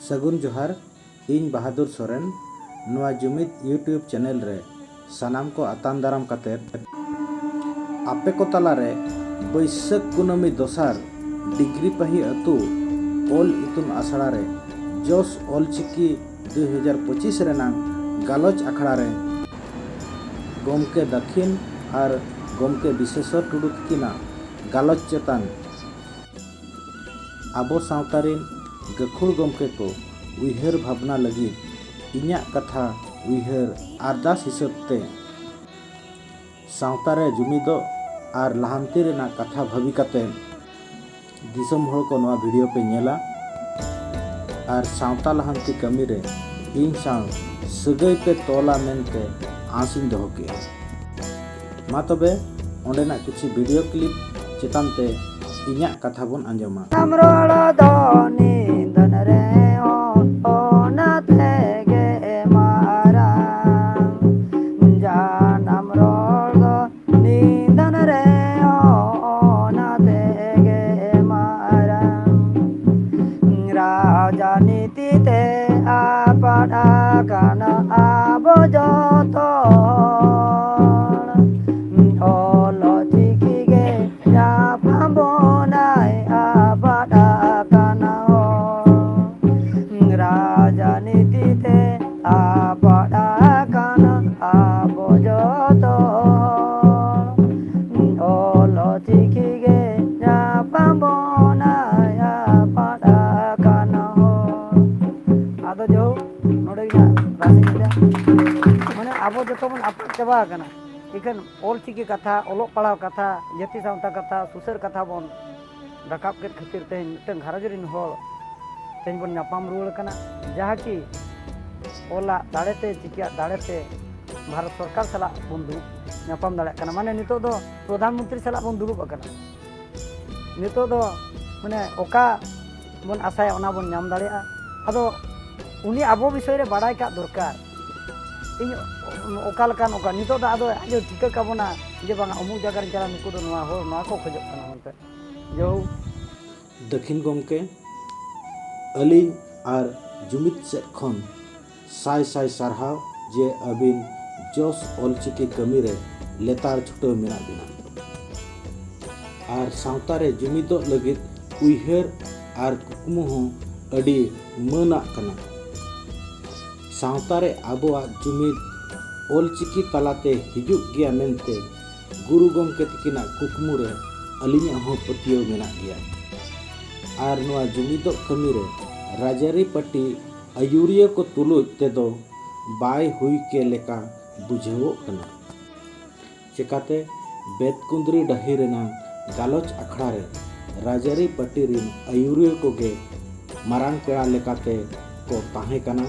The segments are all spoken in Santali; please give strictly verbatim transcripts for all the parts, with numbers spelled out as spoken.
ᱥᱟᱹᱜᱩᱱ ᱡᱚᱦᱟᱨ, ᱤᱧ ᱵᱟᱦᱟᱫᱩᱨ ᱥᱚᱨᱮᱱ᱾ ᱱᱚᱣᱟ ᱡᱩᱢᱤᱫ YouTube ᱪᱮᱱᱮᱞ ᱨᱮ ᱥᱟᱱᱟᱢ ᱠᱚ ᱟᱛᱟᱝ ᱫᱟᱨᱟᱢ ᱠᱟᱛᱮ, ᱟᱯᱮ ᱠᱚ ᱛᱟᱞᱟᱨᱮ ᱵᱟᱹᱭᱥᱟᱹᱠᱷ ᱠᱩᱱᱟᱹᱢᱤ ᱫᱚᱥᱟᱨ ᱰᱤᱜᱽᱨᱤ ᱯᱟᱹᱦᱤ ᱟᱹᱛᱩ ᱚᱞ ᱤᱛᱩᱱ ᱟᱥᱲᱟ ᱨᱮ ᱡᱚᱥ ᱚᱞᱪᱤᱠᱤ ᱫᱩᱭ ᱦᱟᱡᱟᱨ ᱯᱚᱸᱪᱤᱥ ᱨᱮᱱᱟᱝ ᱜᱟᱞᱚᱪ ᱟᱠᱷᱲᱟ ᱨᱮ ᱜᱚᱢᱠᱮ ᱫᱟᱹᱠᱷᱤᱱ ᱟᱨ ᱜᱚᱢᱠᱮ ᱵᱤᱥᱮᱥᱚᱨ ᱴᱩᱰᱩ ᱛᱤᱠᱤᱱᱟᱜ ᱜᱟᱞᱚᱪ ᱪᱮᱛᱟᱱ ᱟᱵᱚ ᱥᱟᱶᱛᱟ ᱨᱤᱱ ᱜᱟᱹᱠᱷᱩᱲ ᱜᱚᱢᱠᱮ ᱠᱚ ᱩᱭᱦᱟᱹᱨ ᱵᱷᱟᱵᱽᱱᱟ ᱞᱟᱹᱜᱤᱫ ᱤᱧᱟᱹᱜ ᱠᱟᱛᱷᱟ ᱩᱭᱦᱟᱹᱨ ᱟᱨᱫᱟᱥ ᱦᱤᱥᱟᱹᱵ ᱛᱮ ᱥᱟᱶᱛᱟ ᱨᱮ ᱡᱩᱢᱤᱫᱚᱜ ᱟᱨ ᱞᱟᱦᱟᱱᱛᱤ ᱨᱮᱱᱟᱜ ᱠᱟᱛᱷᱟ ᱵᱷᱟᱹᱵᱤ ᱠᱟᱛᱮ ᱫᱤᱥᱚᱢ ᱦᱚᱲ ᱠᱚ ᱱᱚᱣᱟ ᱵᱷᱤᱰᱤᱭᱳ ᱯᱮ ᱧᱮᱞᱟ ᱟᱨ ᱥᱟᱶᱛᱟ ᱞᱟᱦᱟᱱᱛᱤ ᱠᱟᱹᱢᱤ ᱨᱮ ᱤᱧ ᱥᱟᱶ ᱥᱟᱹᱜᱟᱹᱭ ᱯᱮ ᱛᱚᱞᱟ ᱢᱮᱱᱛᱮ ᱟᱸᱥ ᱤᱧ ᱫᱚᱦᱚ ᱠᱮᱜᱼᱟ᱾ ᱢᱟ ᱛᱚᱵᱮ ᱚᱸᱰᱮᱱᱟᱜ ᱠᱤᱪᱷᱩ ᱵᱷᱤᱰᱤᱭᱳ ᱠᱞᱤᱯ ᱪᱮᱛᱟᱱ ᱛᱮ ᱤᱧᱟᱹᱜ ᱠᱟᱛᱷᱟ ᱵᱚᱱ ᱟᱸᱡᱚᱢᱟ᱾ ᱡᱟᱱᱟᱢ ᱨᱚᱲ ᱫᱚ ᱱᱤᱫᱟᱹᱱ ᱨᱮᱦᱚᱸ ᱚᱱᱟ ᱛᱮᱜᱮ ᱢᱟᱨᱟᱝ᱾ ᱡᱟᱱᱟᱢ ᱨᱚᱲ ᱫᱚ ᱱᱤᱫᱟᱹᱱ ᱨᱮᱦᱚᱸ ᱚᱱᱟ ᱛᱮᱜᱮ ᱢᱟᱨᱟᱝ᱾ ᱨᱟᱡᱽᱱᱤᱛᱤ ᱛᱮ ᱟᱯᱟᱫ ᱟᱠᱟᱱᱟ ᱟᱵᱚ ᱡᱚᱛᱚ ᱦᱚᱲ᱾ ᱚᱞ ᱪᱤᱠᱤ ᱜᱮ ᱧᱟᱯᱟᱢ ᱵᱚᱱᱟᱭ ᱟᱵᱟᱫ ᱟᱠᱟᱱᱟ ᱦᱚᱲ᱾ ᱨᱟᱡᱽᱱᱤᱛᱤ ᱛᱮ ᱟᱵᱟᱫ ᱟᱠᱟᱱᱟ ᱟᱵᱚ ᱡᱚᱛᱚ ᱦᱚᱲ᱾ ᱚᱞ ᱪᱤᱠᱤ ᱜᱮ ᱧᱟᱯᱟᱢ ᱵᱚᱱᱟᱭ ᱟᱵᱟᱫ ᱟᱠᱟᱱᱟ ᱦᱚᱲ᱾ ᱟᱫᱚ ᱡᱟᱭᱦᱳᱠ, ᱱᱚᱰᱮ ᱜᱮ ᱦᱟᱸᱜ ᱨᱟᱥᱤᱧ ᱞᱟᱹᱭᱟ᱾ ᱢᱟᱱᱮ ᱟᱵᱚ ᱡᱚᱛᱚ ᱵᱚᱱ ᱟᱯᱟᱫ ᱪᱟᱵᱟ ᱟᱠᱟᱱᱟ᱾ ᱤᱠᱷᱟᱹᱱ ᱚᱞ ᱪᱤᱠᱤ ᱠᱟᱛᱷᱟ, ᱚᱞᱚᱜ ᱯᱟᱲᱦᱟᱣ ᱠᱟᱛᱷᱟ, ᱡᱟᱹᱛᱤ ᱥᱟᱶᱛᱟ ᱠᱟᱛᱷᱟ, ᱥᱩᱥᱟᱹᱨ ᱠᱟᱛᱷᱟ ᱵᱚᱱ ᱨᱟᱠᱟᱵ ᱠᱮᱫ ᱠᱷᱟᱹᱛᱤᱨ ᱛᱮᱦᱮᱧ ᱢᱤᱫᱴᱟᱝ ᱜᱷᱟᱨᱚᱸᱡᱽ ᱨᱤᱱ ᱦᱚᱲ ᱛᱮᱦᱮᱧ ᱵᱚᱱ ᱧᱟᱯᱟᱢ ᱨᱩᱣᱟᱹᱲ ᱠᱟᱱᱟ᱾ ᱡᱟᱦᱟᱸ ᱠᱤ ᱚᱞᱟᱜ ᱫᱟᱲᱮᱛᱮ, ᱪᱤᱠᱤᱭᱟᱜ ᱫᱟᱲᱮᱛᱮ ᱵᱷᱟᱨᱚᱛ ᱥᱚᱨᱠᱟᱨ ᱥᱟᱞᱟᱜ ᱵᱚᱱ ᱫᱩᱲᱩᱵ ᱧᱟᱯᱟᱢ ᱫᱟᱲᱮᱭᱟᱜ ᱠᱟᱱᱟ᱾ ᱢᱟᱱᱮ ᱱᱤᱛᱚᱜ ᱫᱚ ᱯᱨᱚᱫᱷᱟᱱ ᱢᱚᱱᱛᱨᱤ ᱥᱟᱞᱟᱜ ᱵᱚᱱ ᱫᱩᱲᱩᱵ ᱟᱠᱟᱱᱟ᱾ ᱱᱤᱛᱚᱜ ᱫᱚ ᱢᱟᱱᱮ ᱚᱠᱟ ᱵᱚᱱ ᱟᱥᱟᱭᱟ ᱚᱱᱟ ᱵᱚᱱ ᱧᱟᱢ ᱫᱟᱲᱮᱭᱟᱜᱼᱟ᱾ ᱟᱫᱚ ᱩᱱᱤ ᱟᱵᱚ ᱵᱤᱥᱚᱭ ᱨᱮ ᱵᱟᱲᱟᱭ ᱠᱟᱜ ᱫᱚᱨᱠᱟᱨ᱾ ᱤᱧ ᱚᱠᱟ ᱞᱮᱠᱟᱱ ᱚᱠᱟ, ᱱᱤᱛᱚᱜ ᱫᱚ ᱟᱫᱚ ᱟᱡ ᱮ ᱴᱷᱤᱠᱟᱹ ᱠᱟᱵᱚᱱᱟ ᱡᱮ ᱵᱟᱝᱟ ᱚᱢᱩᱠ ᱡᱟᱭᱜᱟ ᱨᱮᱧ ᱪᱟᱞᱟᱜᱼᱟ, ᱱᱩᱠᱩ ᱫᱚ ᱱᱚᱣᱟ ᱦᱚᱲ ᱱᱚᱣᱟ ᱠᱚ ᱠᱷᱚᱡᱚᱜ ᱠᱟᱱᱟ ᱢᱮᱱᱛᱮ᱾ ᱡᱟᱹᱦᱩ᱾ ᱫᱟᱹᱠᱷᱤᱱ ᱜᱚᱢᱠᱮ, ᱟᱹᱞᱤᱧ ᱟᱨ ᱡᱩᱢᱤᱫ ᱥᱮᱫ ᱠᱷᱚᱱ ᱥᱟᱭ ᱥᱟᱭ ᱥᱟᱨᱦᱟᱣ ᱡᱮ ᱟᱹᱵᱤᱱ ᱡᱚᱥ ᱚᱞᱪᱤᱠᱤ ᱠᱟᱹᱢᱤ ᱨᱮ ᱞᱮᱛᱟᱲ ᱪᱷᱩᱴᱟᱹᱣ ᱢᱮᱱᱟᱜ ᱵᱤᱱᱟ᱾ ᱟᱨ ᱥᱟᱶᱛᱟ ᱨᱮ ᱡᱩᱢᱤᱫᱚᱜ ᱞᱟᱹᱜᱤᱫ ᱩᱭᱦᱟᱹᱨ ᱟᱨ ᱠᱩᱠᱢᱩ ᱦᱚᱸ ᱟᱹᱰᱤ ᱢᱟᱹᱱᱟᱜ ᱠᱟᱱᱟ᱾ ᱥᱟᱶᱛᱟ ᱨᱮ ᱟᱵᱚᱣᱟᱜ ᱡᱩᱢᱤᱫ ᱚᱞᱪᱤᱠᱤ ᱛᱟᱞᱟᱛᱮ ᱦᱤᱡᱩᱜ ᱜᱮᱭᱟ ᱢᱮᱱᱛᱮ ᱜᱩᱨᱩ ᱜᱚᱢᱠᱮ ᱛᱤᱠᱤᱱᱟᱜ ᱠᱩᱠᱢᱩ ᱨᱮ ᱟᱹᱞᱤᱧᱟᱜ ᱦᱚᱸ ᱯᱟᱹᱛᱭᱟᱹᱣ ᱢᱮᱱᱟᱜ ᱜᱮᱭᱟ᱾ ᱟᱨ ᱱᱚᱣᱟ ᱡᱩᱢᱤᱫᱚᱜ ᱠᱟᱹᱢᱤ ᱨᱮ ᱨᱟᱡᱽᱟᱹᱨᱤ ᱯᱟᱹᱴᱤ ᱟᱹᱭᱩᱨᱤᱭᱟᱹ ᱠᱚ ᱛᱩᱞᱩᱡ ᱛᱮᱫᱚ ᱵᱟᱭ ᱦᱩᱭ ᱠᱮ ᱞᱮᱠᱟ ᱵᱩᱡᱷᱟᱹᱣᱚᱜ ᱠᱟᱱᱟ᱾ ᱪᱮᱠᱟᱛᱮ ᱵᱮᱛᱠᱩᱸᱫᱽᱨᱤ ᱰᱟᱹᱦᱤ ᱨᱮᱱᱟᱝ ᱜᱟᱞᱚᱪ ᱟᱠᱷᱲᱟ ᱨᱮ ᱨᱟᱡᱽᱟᱹᱨᱤ ᱯᱟᱹᱴᱤ ᱨᱤᱱ ᱟᱹᱭᱩᱨᱤᱭᱟᱹ ᱠᱚᱜᱮ ᱢᱟᱨᱟᱝ ᱯᱮᱲᱟ ᱞᱮᱠᱟᱛᱮ ᱠᱚ ᱛᱟᱦᱮᱸ ᱠᱟᱱᱟ᱾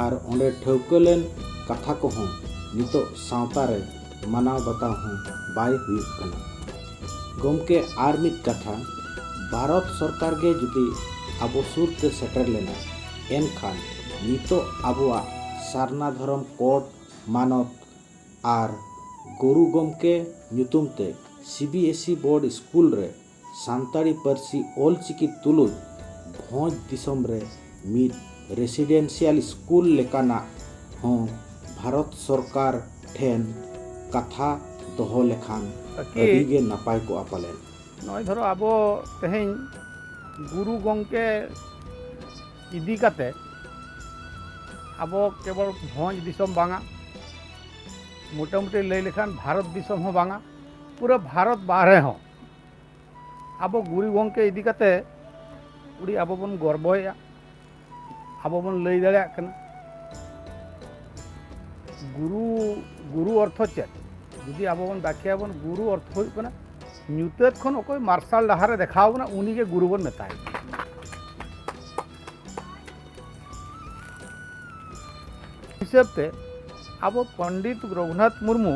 ᱟᱨ ᱚᱸᱰᱮ ᱴᱷᱟᱹᱣᱠᱟᱹ ᱞᱮᱱ ᱠᱟᱛᱷᱟ ᱠᱚᱦᱚᱸ ᱱᱤᱛᱚᱜ ᱥᱟᱶᱛᱟ ᱨᱮ ᱢᱟᱱᱟᱣ ᱵᱟᱛᱟᱣ ᱦᱚᱸ ᱵᱟᱭ ᱦᱩᱭᱩᱜ ᱠᱟᱱᱟ᱾ ᱜᱚᱢᱠᱮ, ᱟᱨ ᱢᱤᱫ ᱠᱟᱛᱷᱟ, ᱵᱷᱟᱨᱚᱛ ᱥᱚᱨᱠᱟᱨ ᱜᱮ ᱡᱩᱫᱤ ᱟᱵᱚ ᱥᱩᱨ ᱛᱮ ᱥᱮᱴᱮᱨ ᱞᱮᱱᱟ, ᱮᱱᱠᱷᱟᱱ ᱱᱤᱛᱚᱜ ᱟᱵᱚᱣᱟᱜ ᱥᱟᱨᱱᱟ ᱫᱷᱚᱨᱚᱢ ᱠᱳᱰ ᱢᱟᱱᱚᱛ ᱟᱨ ᱜᱩᱨᱩ ᱜᱚᱢᱠᱮ ᱧᱩᱛᱩᱢ ᱛᱮ C B S E board school ᱨᱮ ᱥᱟᱱᱛᱟᱲᱤ ᱯᱟᱹᱨᱥᱤ ᱚᱞᱪᱤᱠᱤ ᱛᱩᱞᱩᱡ ᱵᱷᱚᱸᱡᱽ ᱫᱤᱥᱚᱢ ᱨᱮ ᱢᱤᱫ ᱨᱮᱥᱤᱰᱮᱱᱥᱤᱭᱟᱞ ᱥᱠᱩᱞ ᱞᱮᱠᱟᱱᱟᱜ ᱦᱚᱸ ᱵᱷᱟᱨᱚᱛ ᱥᱚᱨᱠᱟᱨ ᱴᱷᱮᱱ ᱠᱟᱛᱷᱟ ᱫᱚᱦᱚ ᱞᱮᱠᱷᱟᱱ ᱟᱹᱰᱤ ᱜᱮ ᱱᱟᱯᱟᱭ ᱠᱚᱜᱼᱟ ᱯᱟᱞᱮᱱ᱾ ᱱᱚᱜᱼᱚᱭ ᱫᱷᱚᱨᱚ, ᱟᱵᱚ ᱛᱮᱦᱮᱧ ᱜᱩᱨᱩ ᱜᱚᱢᱠᱮ ᱤᱫᱤ ᱠᱟᱛᱮ ᱟᱵᱚ ᱠᱮᱵᱚᱞ ᱵᱷᱚᱸᱡᱽ ᱫᱤᱥᱚᱢ ᱵᱟᱝᱟ, ᱢᱚᱴᱟᱢᱩᱴᱤ ᱞᱟᱹᱭ ᱞᱮᱠᱷᱟᱱ ᱵᱷᱟᱨᱚᱛ ᱫᱤᱥᱚᱢ ᱦᱚᱸ ᱵᱟᱝᱟ, ᱯᱩᱨᱟᱹ ᱵᱷᱟᱨᱚᱛ ᱵᱟᱦᱨᱮ ᱦᱚᱸ ᱟᱵᱚ ᱜᱩᱨᱩ ᱜᱚᱢᱠᱮ ᱤᱫᱤ ᱠᱟᱛᱮ ᱟᱹᱰᱤ ᱟᱵᱚ ᱵᱚᱱ ᱜᱚᱨᱵᱚᱭᱮᱫᱼᱟ, ᱟᱵᱚ ᱵᱚᱱ ᱞᱟᱹᱭ ᱫᱟᱲᱮᱭᱟᱜ ᱠᱟᱱᱟ᱾ ᱜᱩᱨᱩ, ᱜᱩᱨᱩ ᱚᱨᱛᱷᱚ ᱪᱮᱫ? ᱡᱩᱫᱤ ᱟᱵᱚ ᱵᱚᱱ ᱵᱟᱠᱷᱭᱟᱵᱚᱱ, ᱜᱩᱨᱩ ᱚᱨᱛᱷᱚ ᱦᱩᱭᱩᱜ ᱠᱟᱱᱟ ᱧᱩᱛᱟᱹᱛ ᱠᱷᱚᱱ ᱚᱠᱚᱭ ᱢᱟᱨᱥᱟᱞ ᱰᱟᱦᱟᱨ ᱮ ᱫᱮᱠᱷᱟᱣ ᱵᱚᱱᱟ, ᱩᱱᱤ ᱜᱮ ᱜᱩᱨᱩ ᱵᱚᱱ ᱢᱮᱛᱟᱭ ᱠᱟᱱᱟ᱾ ᱦᱤᱥᱟᱹᱵ ᱛᱮ ᱟᱵᱚ ᱯᱚᱱᱰᱤᱛ ᱨᱚᱜᱷᱩᱱᱟᱛᱷ ᱢᱩᱨᱢᱩ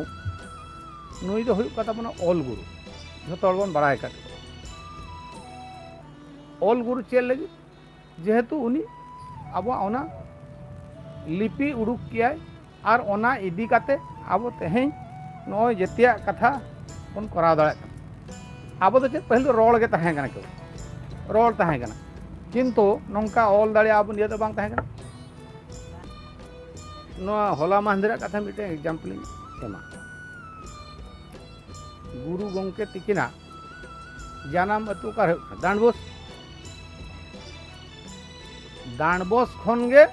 ᱱᱩᱭ ᱫᱚ ᱦᱩᱭᱩᱜ ᱠᱟᱱ ᱛᱟᱵᱚᱱᱟ ᱚᱞ ᱜᱩᱨᱩ, ᱡᱷᱚᱛᱚ ᱦᱚᱲ ᱵᱚᱱ ᱵᱟᱲᱟᱭ ᱟᱠᱟᱫ᱾ ᱚᱞ ᱜᱩᱨᱩ ᱪᱮᱫ ᱞᱟᱹᱜᱤᱫ? ᱡᱮᱦᱮᱛᱩ ᱩᱱᱤ ᱟᱵᱚᱣᱟᱜ ᱚᱱᱟ ᱞᱤᱯᱤ ᱩᱰᱩᱠ ᱠᱮᱭᱟᱭ, ᱟᱨ ᱚᱱᱟ ᱤᱫᱤ ᱠᱟᱛᱮ ᱟᱵᱚ ᱛᱮᱦᱮᱧ ᱱᱚᱜᱼᱚᱭ ᱡᱮᱛᱮᱭᱟᱜ ᱠᱟᱛᱷᱟ ᱵᱚᱱ ᱠᱚᱨᱟᱣ ᱫᱟᱲᱮᱭᱟᱜ ᱠᱟᱱᱟ᱾ ᱟᱵᱚ ᱫᱚ ᱪᱮᱫ, ᱯᱟᱹᱦᱤᱞ ᱫᱚ ᱨᱚᱲ ᱜᱮ ᱛᱟᱦᱮᱸ ᱠᱟᱱᱟ, ᱠᱮᱵᱚᱞ ᱨᱚᱲ ᱛᱟᱦᱮᱸ ᱠᱟᱱᱟ᱾ ᱠᱤᱱᱛᱩ ᱱᱚᱝᱠᱟ ᱚᱞ ᱫᱟᱲᱮᱭᱟᱜᱼᱟ ᱵᱚᱱ, ᱤᱭᱟᱹ ᱫᱚ ᱵᱟᱝ ᱛᱟᱦᱮᱸ ᱠᱟᱱᱟ᱾ ᱱᱚᱣᱟ ᱦᱚᱞᱟ ᱢᱟᱦᱫᱮᱨᱟᱜ ᱠᱟᱛᱷᱟ ᱢᱤᱫᱴᱮᱱ example ᱤᱧ ᱮᱢᱟ᱾ ᱜᱩᱨᱩ ᱜᱚᱢᱠᱮ ᱛᱤᱠᱤᱱᱟᱜ ᱡᱟᱱᱟᱢ ᱟᱹᱛᱩ ᱚᱠᱟ ᱦᱩᱭᱩᱜ ᱠᱟᱱᱟ? ᱰᱟᱸᱰᱵᱳᱥ᱾ ᱰᱟᱸᱰᱵᱳᱥ ᱠᱷᱚᱱ ᱜᱮ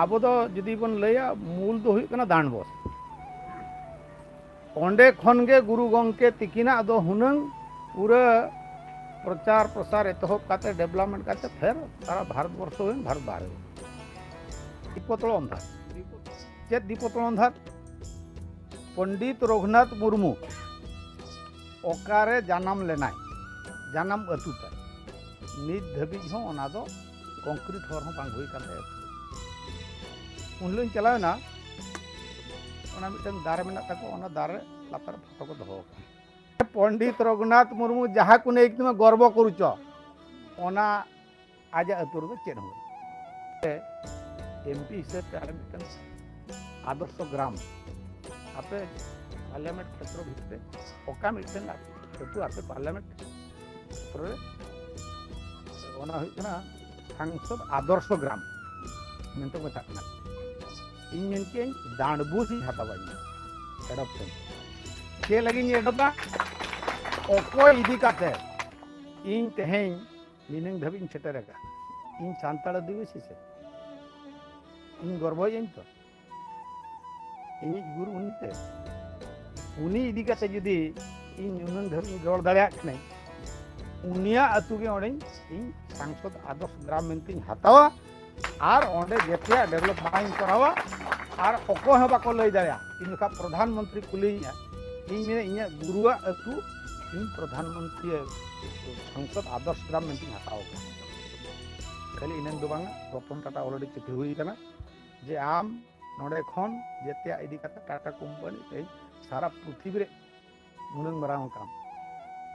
ᱟᱵᱚ ᱫᱚ ᱡᱩᱫᱤ ᱵᱚᱱ ᱞᱟᱹᱭᱟ, ᱢᱩᱞ ᱫᱚ ᱦᱩᱭᱩᱜ ᱠᱟᱱᱟ ᱰᱟᱸᱰᱵᱳᱥ᱾ ᱚᱸᱰᱮ ᱠᱷᱚᱱ ᱜᱮ ᱜᱩᱨᱩ ᱜᱚᱢᱠᱮ ᱛᱤᱠᱤᱱᱟᱜ ᱫᱚ ᱦᱩᱱᱟᱹᱝ ᱯᱩᱨᱟᱹ ᱯᱨᱚᱪᱟᱨ ᱯᱨᱚᱥᱟᱨ ᱮᱛᱚᱦᱚᱵ ᱠᱟᱛᱮ, development ᱠᱟᱛᱮ, ᱯᱷᱮᱨ ᱥᱟᱨᱟ ᱵᱷᱟᱨᱚᱛ ᱵᱚᱨᱥᱚ ᱦᱩᱭᱮᱱ, ᱵᱷᱟᱨᱚᱛ ᱵᱟᱦᱨᱮ ᱦᱩᱭᱮᱱ᱾ ᱫᱤᱯᱚᱛᱚᱞ ᱚᱱᱫᱷᱟᱨ᱾ ᱪᱮᱫ ᱫᱤᱯᱚᱛᱚᱞ ᱚᱱᱫᱷᱟᱨ? ᱯᱚᱱᱰᱤᱛ ᱨᱚᱜᱷᱩᱱᱟᱛᱷ ᱢᱩᱨᱢᱩ ᱚᱠᱟᱨᱮ ᱡᱟᱱᱟᱢ ᱞᱮᱱᱟᱭ, ᱡᱟᱱᱟᱢ ᱟᱹᱛᱩ ᱛᱟᱭ, ᱱᱤᱛ ᱫᱷᱟᱹᱵᱤᱡ ᱦᱚᱸ ᱚᱱᱟ ᱫᱚ concrete ᱦᱚᱨ ᱦᱚᱸ ᱵᱟᱝ ᱦᱩᱭ ᱠᱟᱱ ᱛᱟᱭᱟ᱾ ᱩᱱ ᱦᱤᱞᱳᱜ ᱤᱧ ᱪᱟᱞᱟᱣ ᱮᱱᱟ, ᱚᱱᱟ ᱢᱤᱫᱴᱟᱝ ᱫᱟᱨᱮ ᱢᱮᱱᱟᱜ ᱛᱟᱠᱚ, ᱚᱱᱟ ᱫᱟᱨᱮ ᱞᱟᱛᱟᱨ ᱨᱮ ᱯᱷᱳᱴᱳ ᱠᱚ ᱫᱚᱦᱚ ᱟᱠᱟᱫᱟ᱾ ᱯᱚᱱᱰᱤᱛ ᱨᱚᱜᱷᱩᱱᱟᱛᱷ ᱢᱩᱨᱢᱩ ᱡᱟᱦᱟᱸ ᱠᱚ ᱱᱮᱭ ᱛᱩᱢᱮ ᱜᱚᱨᱵᱚ ᱠᱚᱨᱩᱪᱚ, ᱚᱱᱟ ᱟᱡᱟᱜ ᱟᱹᱛᱩ ᱨᱮᱫᱚ ᱪᱮᱫ ᱦᱚᱸ ᱵᱟᱹᱱᱩᱜ᱾ ᱮᱢᱯᱤ ᱦᱤᱥᱟᱹᱵ ᱛᱮ ᱟᱞᱮ ᱢᱤᱫᱴᱟᱝ ᱟᱫᱚᱨᱥᱚ ᱜᱨᱟᱢ, ᱟᱯᱮ ᱯᱟᱨᱞᱟᱢᱮᱱᱴ ᱠᱷᱮᱛᱨᱚ ᱵᱷᱤᱛᱨᱤ ᱨᱮ ᱚᱠᱟ ᱢᱤᱫᱴᱟᱝ ᱟᱹᱛᱩ ᱟᱯᱮ ᱯᱟᱨᱞᱟᱢᱮᱱᱴ ᱠᱷᱮᱛᱨᱚ ᱨᱮ, ᱚᱱᱟ ᱦᱩᱭᱩᱜ ᱠᱟᱱᱟ ᱥᱟᱝᱥᱚᱫ ᱟᱫᱚᱨᱥᱚ ᱜᱨᱟᱢ ᱢᱮᱱᱛᱮ ᱠᱚ ᱢᱮᱛᱟᱜ ᱠᱟᱱᱟ᱾ ᱤᱧ ᱢᱮᱱ ᱠᱮᱜᱼᱟᱹᱧ, ᱰᱟᱸᱰᱵᱩᱥ ᱤᱧ ᱦᱟᱛᱟᱣᱟ ᱤᱧ ᱮᱰᱚᱯ ᱴᱷᱮᱱ᱾ ᱪᱮᱫ ᱞᱟᱹᱜᱤᱫ ᱤᱧ ᱮᱰᱚᱯᱟ? ᱚᱠᱚᱭ ᱤᱫᱤ ᱠᱟᱛᱮ ᱤᱧ ᱛᱮᱦᱮᱧ ᱱᱤᱱᱟᱹᱝ ᱫᱷᱟᱹᱵᱤᱡ ᱤᱧ ᱥᱮᱴᱮᱨ ᱟᱠᱟᱫ? ᱤᱧ ᱥᱟᱱᱛᱟᱲ ᱟᱹᱫᱤᱵᱟᱹᱥᱤ ᱥᱮ? ᱤᱧ ᱜᱚᱨᱵᱚᱭᱟᱹᱧ ᱛᱚ ᱤᱧᱤᱡ ᱜᱩᱨᱩ ᱩᱱᱤᱛᱮ᱾ ᱩᱱᱤ ᱤᱫᱤ ᱠᱟᱛᱮ ᱡᱩᱫᱤ ᱤᱧ ᱱᱩᱱᱟᱹᱝ ᱫᱷᱟᱹᱵᱤᱡ ᱤᱧ ᱨᱚᱲ ᱫᱟᱲᱮᱭᱟᱜ ᱠᱟᱹᱱᱟᱹᱧ, ᱩᱱᱤᱭᱟᱜ ᱟᱹᱛᱩ ᱜᱮ ᱚᱸᱰᱮᱧ, ᱤᱧ ᱥᱟᱝᱥᱚᱫ ᱟᱫᱚᱨᱥ ᱜᱨᱟᱢ ᱢᱮᱱᱛᱮᱧ ᱦᱟᱛᱟᱣᱟ᱾ ᱟᱨ ᱚᱸᱰᱮ ᱡᱮᱛᱮᱭᱟᱜ development ᱤᱧ ᱠᱚᱨᱟᱣᱟ᱾ ᱟᱨ ᱚᱠᱚᱭ ᱦᱚᱸ ᱵᱟᱠᱚ ᱞᱟᱹᱭ ᱫᱟᱲᱮᱭᱟᱜᱼᱟ᱾ ᱤᱧ ᱡᱚᱠᱷᱚᱱ ᱯᱨᱚᱫᱷᱟᱱ ᱢᱚᱱᱛᱨᱤ ᱠᱩᱞᱤᱭᱤᱧᱟ, ᱤᱧ ᱢᱮᱱᱟ ᱤᱧᱟᱹᱜ ᱜᱩᱨᱩᱣᱟᱜ ᱟᱹᱛᱩ ᱤᱧ ᱯᱨᱚᱫᱷᱟᱱ ᱢᱚᱱᱛᱨᱤ ᱥᱟᱝᱥᱚᱫ ᱟᱫᱚᱨᱥ ᱜᱨᱟᱢ ᱢᱮᱱᱛᱮᱧ ᱦᱟᱛᱟᱣ ᱟᱠᱟᱫᱟ᱾ ᱠᱷᱟᱹᱞᱤ ᱤᱱᱟᱹᱝ ᱫᱚ ᱵᱟᱝᱟ, ᱨᱚᱛᱚᱱ ᱴᱟᱴᱟ already ᱪᱤᱴᱷᱤ ᱦᱩᱭ ᱟᱠᱟᱱᱟ ᱡᱮ ᱟᱢ ᱱᱚᱰᱮ ᱠᱷᱚᱱ ᱡᱮᱛᱮᱭᱟᱜ ᱤᱫᱤ ᱠᱟᱛᱮ ᱴᱟᱴᱟ ᱠᱳᱢᱯᱟᱱᱤ ᱛᱮᱦᱮᱧ ᱥᱟᱨᱟ ᱯᱨᱤᱛᱷᱤᱵᱤ ᱨᱮ ᱱᱩᱱᱟᱹᱝ ᱢᱟᱨᱟᱝ ᱟᱠᱟᱱ᱾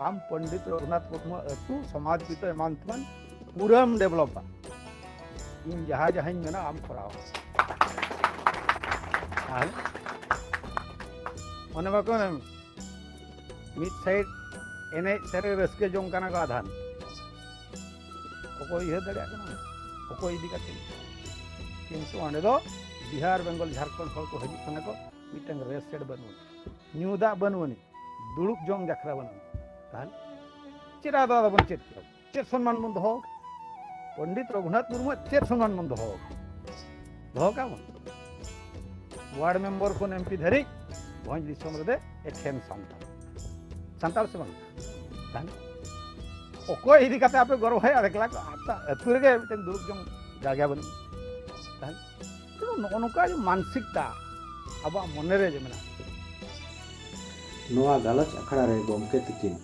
ᱟᱢ ᱯᱚᱱᱰᱤᱛ ᱨᱚᱜᱷᱩᱱᱟᱛᱷ ᱢᱩᱨᱢᱩ ᱟᱹᱛᱩ, ᱥᱚᱢᱟᱡᱽ ᱵᱤᱛᱟᱹ ᱮᱢᱟᱱ ᱛᱮᱢᱟᱱ ᱯᱩᱨᱟᱹᱢ developᱟ᱾ ᱤᱧ ᱡᱟᱦᱟᱸ ᱡᱟᱦᱟᱸᱧ ᱢᱮᱱᱟ ᱟᱢ ᱠᱚᱨᱟᱣᱟ᱾ ᱟᱨ ᱚᱱᱮ ᱵᱟᱠᱚ ᱢᱮᱱ, ᱢᱤᱫ side ᱮᱱᱮᱡ ᱥᱮᱨᱮᱧ ᱨᱟᱹᱥᱠᱟᱹ ᱡᱚᱝ ᱠᱟᱱᱟ ᱠᱚ ᱟᱫᱷᱟᱱ, ᱚᱠᱚᱭ ᱩᱭᱦᱟᱹᱨ ᱫᱟᱲᱮᱭᱟᱜ ᱠᱟᱱᱟ? ᱚᱠᱚᱭ ᱤᱫᱤ ᱠᱟᱛᱮ? ᱠᱤᱱᱛᱩ ᱚᱸᱰᱮ ᱫᱚ ᱵᱤᱦᱟᱨ, ᱵᱮᱝᱜᱚᱞ, ᱡᱷᱟᱨᱠᱷᱚᱸᱰ ᱦᱚᱲ ᱠᱚ ᱦᱤᱡᱩᱜ ᱠᱟᱱᱟ ᱠᱚ, ᱢᱤᱫᱴᱟᱝ ᱨᱮᱥᱴ ᱥᱮᱰ ᱵᱟᱹᱱᱩᱜ ᱟᱹᱱᱤᱡ, ᱧᱩ ᱫᱟᱜ ᱵᱟᱹᱱᱩᱜ ᱟᱹᱱᱤᱡ, ᱫᱩᱲᱩᱵ ᱡᱚᱝ ᱡᱟᱠᱷᱨᱟ ᱵᱟᱹᱱᱩᱜ ᱟᱹᱱᱤᱡ᱾ ᱛᱟᱦᱞᱮ ᱪᱮᱫ ᱟᱫᱚ ᱟᱫᱚ ᱵᱚᱱ ᱪᱮᱫ ᱠᱮᱫᱟ? ᱪᱮᱫ ᱥᱚᱱᱢᱟᱱ ᱵᱚᱱ ᱫᱚᱦᱚ ᱟᱠᱟᱫᱟ? ᱯᱚᱱᱰᱤᱛ ᱨᱚᱜᱷᱩᱱᱟᱛᱷ ᱢᱩᱨᱢᱩᱣᱟᱜ ᱪᱮᱫ ᱥᱚᱱᱢᱟᱱ ᱵᱚᱱ ᱫᱚᱦᱚ ᱟᱠᱟᱫᱟ? ᱫᱚᱦᱚ ᱠᱟᱜ ᱵᱚᱱ᱾ ᱣᱟᱨᱰ ᱢᱮᱢᱵᱚᱨ ᱠᱷᱚᱱ ᱮᱢᱯᱤ ᱫᱷᱟᱹᱨᱤᱡ ᱵᱷᱚᱸᱡᱽ ᱫᱤᱥᱚᱢ ᱨᱮᱫᱚ ᱮᱠᱷᱮᱱ ᱥᱟᱱᱛᱟᱲ᱾ ᱥᱟᱱᱛᱟᱲ ᱥᱮ ᱵᱟᱝ? ᱛᱟᱦᱞᱮ ᱚᱠᱚᱭ ᱤᱫᱤ ᱠᱟᱛᱮ ᱟᱯᱮ ᱜᱚᱨᱵᱚᱭᱟ? ᱫᱮᱠᱞᱟ ᱠᱚ ᱟᱯᱮ ᱟᱹᱛᱩ ᱨᱮᱜᱮ ᱢᱤᱫᱴᱮᱱ ᱫᱩᱲᱩᱵ ᱡᱚᱝ ᱡᱟᱭᱜᱟ ᱵᱟᱹᱱᱩᱜ᱾ ᱛᱟᱦᱞᱮ ᱱᱚᱜᱼᱚ ᱱᱚᱝᱠᱟ ᱡᱮ ᱢᱟᱱᱥᱤᱠᱛᱟ ᱟᱵᱚᱣᱟᱜ ᱢᱚᱱᱮ ᱨᱮ ᱡᱮ ᱢᱮᱱᱟᱜᱼᱟ᱾ ᱱᱚᱣᱟ ᱜᱟᱞᱚᱪ ᱟᱠᱷᱲᱟ ᱨᱮ ᱜᱚᱢᱠᱮ ᱛᱤᱠᱤᱱ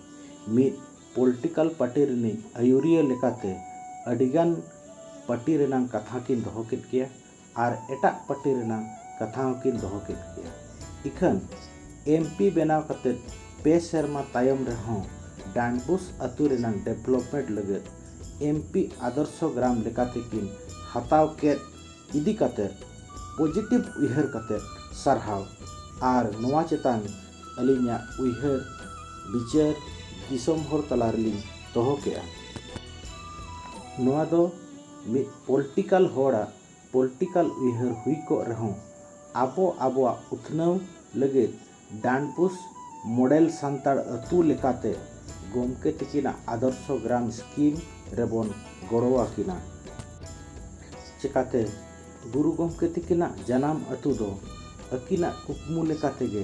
ᱢᱤᱫ ᱯᱚᱞᱤᱴᱤᱠᱟᱞ ᱯᱟᱨᱴᱤ ᱨᱤᱱᱤᱡ ᱟᱹᱭᱩᱨᱤᱭᱟᱹ ᱞᱮᱠᱟᱛᱮ ᱟᱹᱰᱤᱜᱟᱱ ᱯᱟᱨᱴᱤ ᱨᱮᱱᱟᱝ ᱠᱟᱛᱷᱟ ᱠᱤᱱ ᱫᱚᱦᱚ ᱠᱮᱫ ᱜᱮᱭᱟ ᱟᱨ ᱮᱴᱟᱜ ᱯᱟᱨᱴᱤ ᱨᱮᱱᱟᱝ ᱠᱟᱛᱷᱟ ᱦᱚᱸᱠᱤᱱ ᱫᱚᱦᱚ ᱠᱮᱫ ᱜᱮᱭᱟ᱾ ᱤᱠᱷᱟᱹᱱ ᱮᱢᱯᱤ ᱵᱮᱱᱟᱣ ᱠᱟᱛᱮ ᱯᱮ ᱥᱮᱨᱢᱟ ᱛᱟᱭᱚᱢ ᱨᱮᱦᱚᱸ ᱰᱟᱱᱰᱵᱩᱥ ᱟᱹᱛᱩ ᱨᱮᱱᱟᱝ ᱰᱮᱵᱷᱞᱚᱯᱢᱮᱱᱴ ᱞᱟᱹᱜᱤᱫ ᱮᱢᱯᱤ ᱟᱫᱚᱨᱥᱚ ᱜᱨᱟᱢ ᱞᱮᱠᱟᱛᱮ ᱠᱤᱱ ᱦᱟᱛᱟᱣ ᱠᱮᱫ ᱤᱫᱤ ᱠᱟᱛᱮ ᱯᱚᱡᱤᱴᱤᱵᱷ ᱩᱭᱦᱟᱹᱨ ᱠᱟᱛᱮ ᱥᱟᱨᱦᱟᱣ ᱟᱨ ᱱᱚᱣᱟ ᱪᱮᱛᱟᱱ ᱟᱹᱞᱤᱧᱟᱜ ᱩᱭᱦᱟᱹᱨ ᱵᱤᱪᱟᱹᱨ ᱫᱤᱥᱚᱢ ᱦᱚᱲ ᱛᱟᱞᱟ ᱨᱮᱞᱤᱧ ᱫᱚᱦᱚ ᱠᱮᱫᱼᱟ᱾ ᱱᱚᱣᱟ ᱫᱚ ᱢᱤᱫ ᱯᱚᱞᱤᱴᱤᱠᱟᱞ ᱦᱚᱲᱟᱜ ᱯᱚᱞᱤᱴᱤᱠᱟᱞ ᱩᱭᱦᱟᱹᱨ ᱦᱩᱭ ᱠᱚᱜ ᱨᱮᱦᱚᱸ ᱟᱵᱚ ᱟᱵᱚᱣᱟᱜ ᱩᱛᱱᱟᱹᱣ ᱞᱟᱹᱜᱤᱫ ᱰᱟᱱᱰᱵᱩᱥ ᱢᱚᱰᱮᱞ ᱥᱟᱱᱛᱟᱲ ᱟᱹᱛᱩ ᱞᱮᱠᱟᱛᱮ ᱜᱚᱢᱠᱮ ᱛᱤᱠᱤᱱᱟᱜ ᱟᱫᱚᱨᱥᱚ ᱜᱨᱟᱢ ᱥᱠᱤᱢ ᱨᱮᱵᱚᱱ ᱜᱚᱲᱚ ᱟᱹᱠᱤᱱᱟ᱾ ᱪᱮᱠᱟᱛᱮ ᱜᱩᱨᱩ ᱜᱚᱢᱠᱮ ᱛᱤᱠᱤᱱᱟᱜ ᱡᱟᱱᱟᱢ ᱟᱹᱛᱩ ᱫᱚ ᱟᱹᱠᱤᱱᱟᱜ ᱠᱩᱠᱢᱩ ᱞᱮᱠᱟᱛᱮᱜᱮ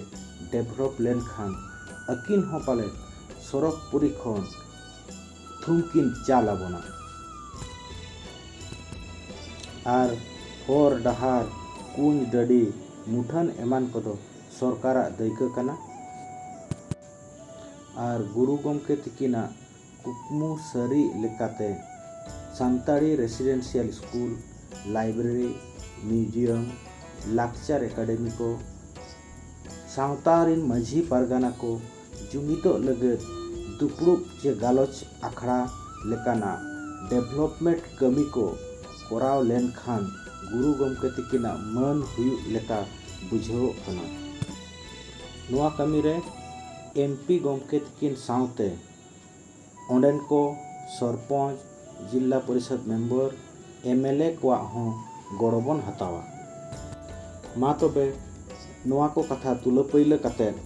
ᱰᱮᱵᱷᱞᱚᱯ ᱞᱮᱱᱠᱷᱟᱱ ᱟᱹᱠᱤᱱ ᱦᱚᱸ ᱯᱟᱞᱮ ᱥᱚᱨᱚᱜᱽᱯᱩᱨᱤ ᱠᱷᱚᱱ ᱛᱷᱩᱢ ᱠᱤᱱ ᱪᱟᱞ ᱟᱵᱚᱱᱟ᱾ ᱟᱨ ᱦᱚᱨ ᱰᱟᱦᱟᱨ, ᱠᱩᱧ, ᱰᱟᱹᱰᱤ, ᱢᱩᱴᱷᱟᱹᱱ ᱮᱢᱟᱱ ᱠᱚᱫᱚ ᱥᱚᱨᱠᱟᱨᱟᱜ ᱫᱟᱹᱭᱠᱟᱹ ᱠᱟᱱᱟ᱾ ᱟᱨ ᱜᱩᱨᱩ ᱜᱚᱢᱠᱮ ᱛᱤᱠᱤᱱᱟᱜ ᱠᱩᱠᱢᱩ ᱥᱟᱹᱨᱤ ᱞᱮᱠᱟᱛᱮ Santali residential school, library, museum, ᱞᱟᱠᱪᱟᱨ ᱮᱠᱟᱰᱮᱢᱤ ᱠᱚ, ᱥᱟᱶᱛᱟ ᱨᱤᱱ ᱢᱟᱹᱡᱷᱤ ᱯᱟᱨᱜᱟᱱᱟ ᱠᱚ ᱡᱩᱢᱤᱫᱚᱜ ᱞᱟᱹᱜᱤᱫ ᱫᱩᱯᱲᱩᱵ ᱪᱮ ᱜᱟᱞᱚᱪ ᱟᱠᱷᱲᱟ ᱞᱮᱠᱟᱱᱟᱜ ᱰᱮᱵᱷᱞᱚᱯᱢᱮᱱᱴ ᱠᱟᱹᱢᱤ ᱠᱚ ᱠᱚᱨᱟᱣ ᱞᱮᱱᱠᱷᱟᱱ ᱜᱩᱨᱩ ᱜᱚᱢᱠᱮ ᱛᱤᱠᱤᱱᱟᱜ ᱢᱟᱹᱱ ᱦᱩᱭᱩᱜ ᱞᱮᱠᱟ ᱵᱩᱡᱷᱟᱹᱣᱚᱜ ᱠᱟᱱᱟ᱾ ᱱᱚᱣᱟ ᱠᱟᱹᱢᱤᱨᱮ ᱮᱢᱯᱤ ᱜᱚᱢᱠᱮ ᱛᱤᱠᱤᱱ ᱥᱟᱶᱛᱮ ᱚᱸᱰᱮᱱ ᱠᱚ sarpanch, zila parishad member, M L A ᱠᱚᱣᱟᱜ ᱦᱚᱸ ᱜᱚᱲᱚ ᱵᱚᱱ ᱦᱟᱛᱟᱣᱟ᱾ ᱢᱟ ᱛᱚᱵᱮ, ᱱᱚᱣᱟ ᱠᱚ ᱠᱟᱛᱷᱟ ᱛᱩᱞᱟᱹ ᱯᱟᱹᱭᱞᱟᱹ ᱠᱟᱛᱮᱫ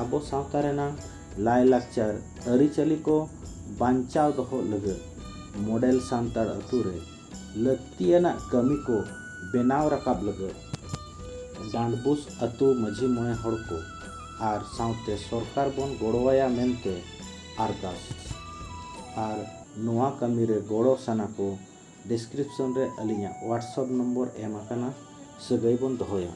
ᱟᱵᱚ ᱥᱟᱶᱛᱟ ᱨᱮᱱᱟᱜ ᱞᱟᱭᱼᱞᱟᱠᱪᱟᱨ ᱟᱹᱨᱤᱪᱟᱹᱞᱤ ᱠᱚ ᱵᱟᱧᱪᱟᱣ ᱫᱚᱦᱚ ᱞᱟᱹᱜᱤᱫ ᱢᱚᱰᱮᱞ ᱥᱟᱱᱛᱟᱲ ᱟᱹᱛᱩ ᱨᱮ ᱞᱟᱹᱠᱛᱤᱭᱟᱱᱟᱜ ᱠᱟᱹᱢᱤ ᱠᱚ ᱵᱮᱱᱟᱣ ᱨᱟᱠᱟᱵ ᱞᱟᱹᱜᱤᱫ ᱰᱟᱸᱰᱵᱩᱥ ᱟᱹᱛᱩ ᱢᱟᱹᱡᱷᱤ ᱢᱚᱬᱮ ᱦᱚᱲ ᱠᱚ ᱟᱨ ᱥᱟᱶᱛᱮ ᱥᱚᱨᱠᱟᱨ ᱵᱚᱱ ᱜᱚᱲᱚᱣᱟᱭᱟ ᱢᱮᱱᱛᱮ ᱟᱨᱫᱟᱥ᱾ ᱟᱨ ᱱᱚᱣᱟ ᱠᱟᱹᱢᱤ ᱨᱮ ᱜᱚᱲᱚ ᱥᱟᱱᱟ ᱠᱚ, ᱰᱤᱥᱠᱨᱤᱯᱥᱚᱱ ᱨᱮ ᱟᱹᱞᱤᱧᱟᱜ WhatsApp ᱱᱚᱢᱵᱚᱨ ᱮᱢ ᱟᱠᱟᱱᱟ, ᱥᱟᱹᱜᱟᱹᱭ ᱵᱚᱱ ᱫᱚᱦᱚᱭᱟ᱾